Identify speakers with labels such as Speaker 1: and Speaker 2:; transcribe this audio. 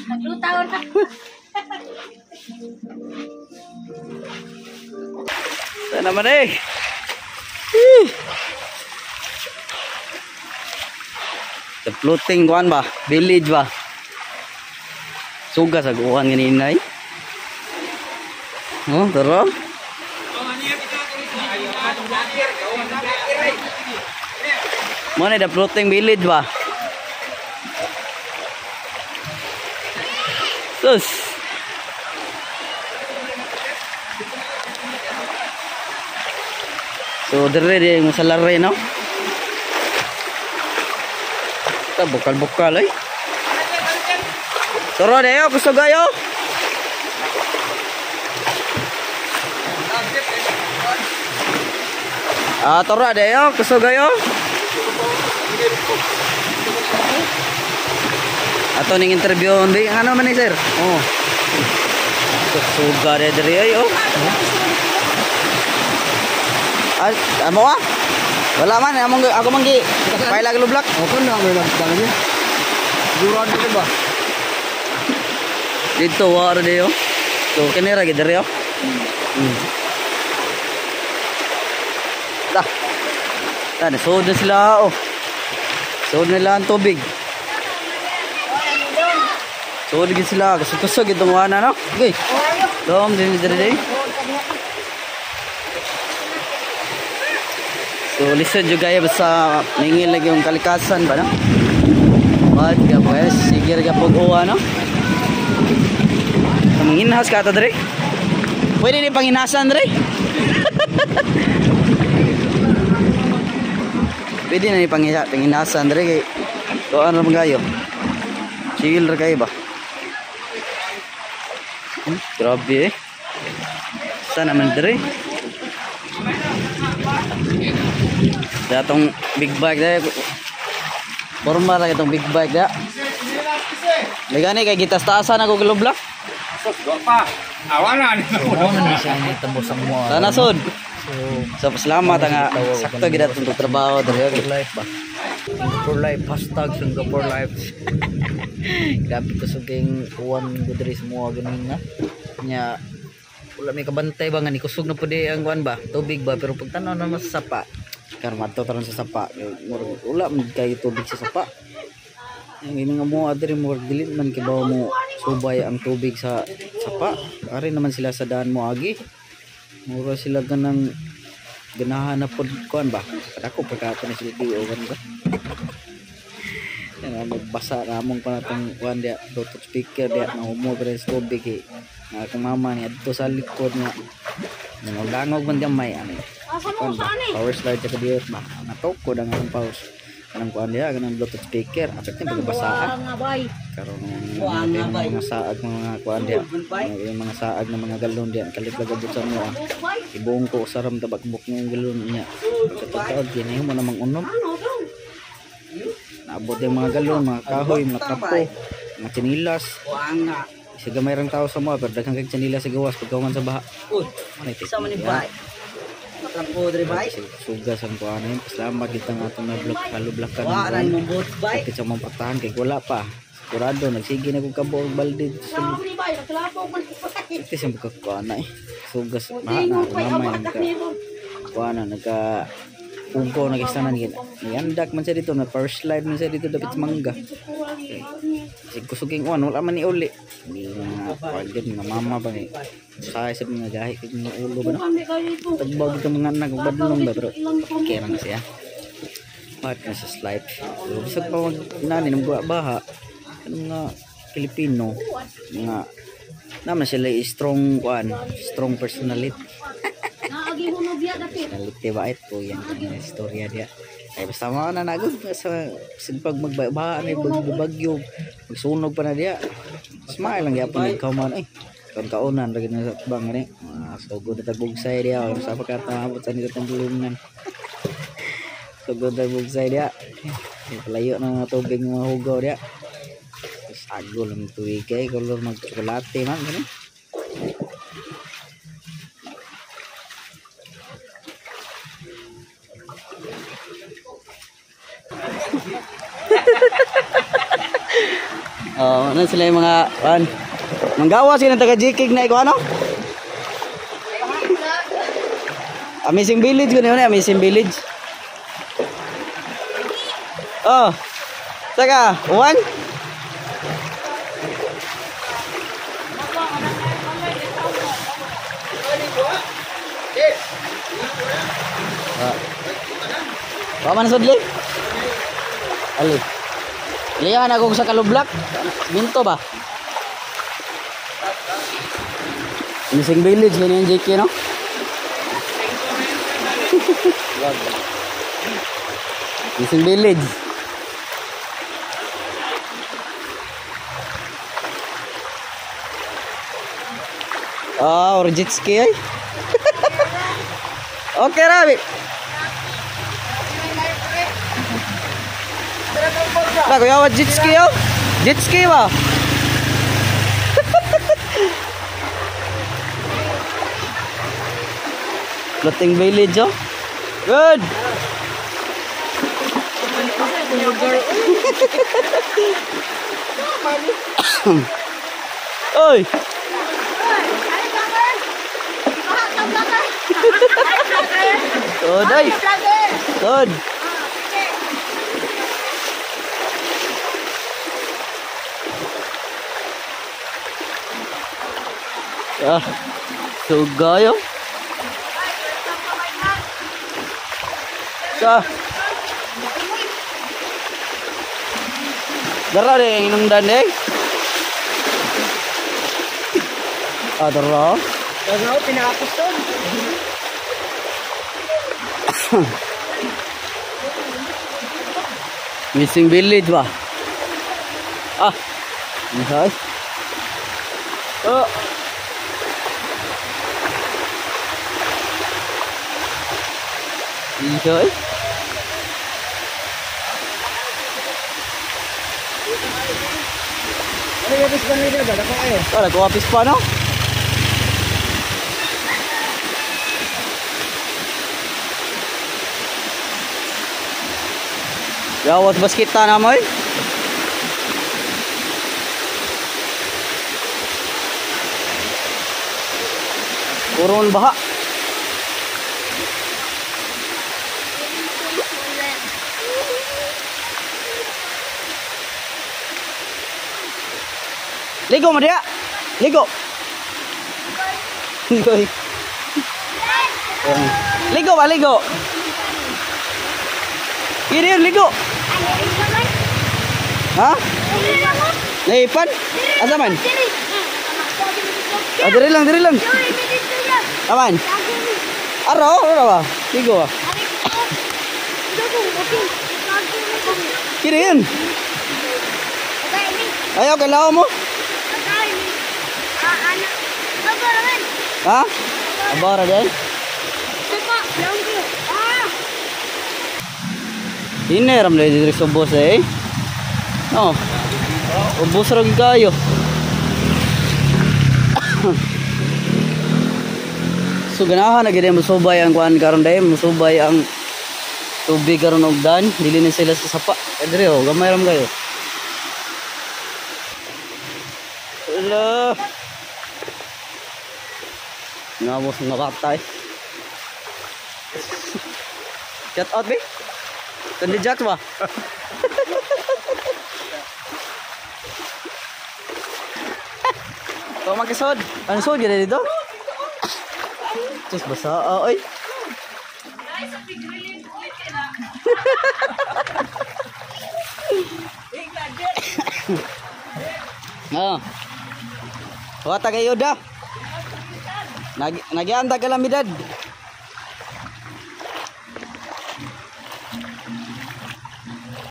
Speaker 1: Naglutaw na.
Speaker 2: Saan naman eh? The floating kuan ba? Village ba? Suga sa guwan ganina eh. Oh, tara. Mo na the floating village ba? Sus. So dire di mo sa lare no. Ta bukal-bukal ay. Tara dayo kusog ayo. Ah, tara dayo kusog ayo. Ato ning interview ndi ano man ni sir? Oh. Suga diri ay oh. Ah, amo ah? Wala man among ako man gi paila glublak.
Speaker 3: Open na may nagdala niya. Siguro ano ba?
Speaker 2: Dito wa ra diyo. So kini ra gid diri oh. Ta. Ta sud na sila oh. Sud nila ang tubig. Sud gid sila kusog gid tong wana no. Okay. Dom din diri diri. So lisod jud kayo basta mingil lagi yung kalikasan ba no? Wad ka pues, sige ra pag uwa no? So, manginhas ka ata dre? Pwede ni panginhasan dre? Pwede na ni panginhasan dre kay tuan ra man kayo. Chill ra kayo ba? Grabe eh. Sana man dre. Datong big bike dai. Forma ra itong big bike da. Ligani kay gitas-taasan ako glublak.
Speaker 3: Sus, pa. Awanan.
Speaker 2: Sana sud. So salamat nga sakto gid atong trabaho diri
Speaker 4: for life ba. For life hashtag Singapore life. Grabe kusog king uwan ko diri sa mga ganin na. Nya wala may kabantay ba nga ni kusog na pud ang kuan ba, tubig ba, pero pag tan-aw naman sa sapa. Karon madto taron sa sapa, murag wala man kayo tubig sa sapa. Ang ini nga mo adiri murag dili man kibaw mo subay ang tubig sa sapa. Ari naman sila sa daan mo agi. Mura sila ganang ganahan na pod kuan ba. Kadako pagkato na sila di o kan ba. Yan magbasa na among pa natong kuan dia Bluetooth speaker dia na humo pero sa tubig eh. Nga akong mama ni adto sa likod nga nangulangog man gamay ani. Kuan ba, power slide sa kadiyot ba. Natukod ang akong power kanang kuan dia kanang Bluetooth speaker apek ni pagbasaan. Karon mga saag mga kuan dia yung mga saag ng mga galon diyan kalit lagabot sa mo. Ibuong ko usaram tabakbok ng galon niya. Pagkataod gini mo namang unom. Naabot yung mga galon, mga kahoy, mga trapo, mga tsinilas. Isa gamay rang tao sa mga pero daghang kag tsinilas sa gawas pagkahuman sa baha.
Speaker 2: Uy, isa man ni bay. Trapo diri bay.
Speaker 4: Sugas ang kuan eh. Salamat kita nga atong nablok kalublakan.
Speaker 2: Wa ra imong boat bay.
Speaker 4: Sakit sa mga patahan kay wala pa. Sigurado nagsige na kog kabuo og balde. Ito siyang pagkakuan na eh. Sugas na mamay nagka kuan na nagka ugo nagistanan gid. Niandak man siya dito na power slide man siya dito dapat sa mangga. Sig kusoging uwan wala man ni uli. Hindi mga kuan gid mga mama ba ni. Usahay sa mga gahi kay mga ulo ba no. Tagbog ito mga anak badlong ba pero okay ra na siya. Part na sa slide. So, bisag pa mag nani ng baha kanang mga Pilipino mga naman sila strong kuan, strong personality. Personality ba ito yan ang istorya dia. Ay basta mo na nagod sa pag magbaha ni bagyo magsunog pa na dia. Smile lang gyapon ikaw man eh. Kon kaunan ra gid na sa bang ni. Sugod na tagbugsay dia sa pagkatabot sa nito tong bulungan. Sugod na bugsay dia. Palayo na mga tubig mga hugaw dia. Sago lang tuig kay color mag tsokolate man gani.
Speaker 2: Oh, ano sila yung mga kan. Manggawa sila taga Jikig na ikaw ano? Amazing Village ko yun, Amazing Village. Oh. Saka, one. Ah. Paman sudli? Ali. Liyan ako sa kalublak. Minto ba? Missing Village yun yung JK, no? Missing Village. Ah, or jet ski ay. Okay, Rabi. Na, kuya, jet ski oh. Jet ski ba? Floating village oh. Good. Oy. Good ay. Good. Ah, sugayo. Sa. Dara rin inungdan eh. Ah, dara.
Speaker 3: Dara, pinakapos doon.
Speaker 2: Missing village ba? Ah. Misay. Oh. Isay.
Speaker 3: Ano yung apis pa nila ba? Dako kayo.
Speaker 2: Oh, nagkuwapis pa no? Gawas baskita na mo eh. Kuron baha. Ligo mo dia. Ligo. Ligo. Ligo ba ligo? Kiri yun, ligo. Ha? Naipan? Asa man? Ah, diri lang, diri lang. Aman. Aro, aro ba? Ligo ba? Kiri yun. Ayaw, kailangan mo. Ha? Abara din? Hiniram na diri sa ubos eh. No. Ubos ra gyud kayo. So ganahan na gyud musubay ang kuan karon day, musubay ang tubig karon og dan, dili na sila sa sapa. Diri oh, gamay ram kayo. Hello. Ngabos nga bata eh. Shout out be. Tundi Jack ba? Ito magkisod. Ano sod gina dito? Diyos basa. Oh, oy. Ah. Wata kayo da. Nagyanta kalamidad.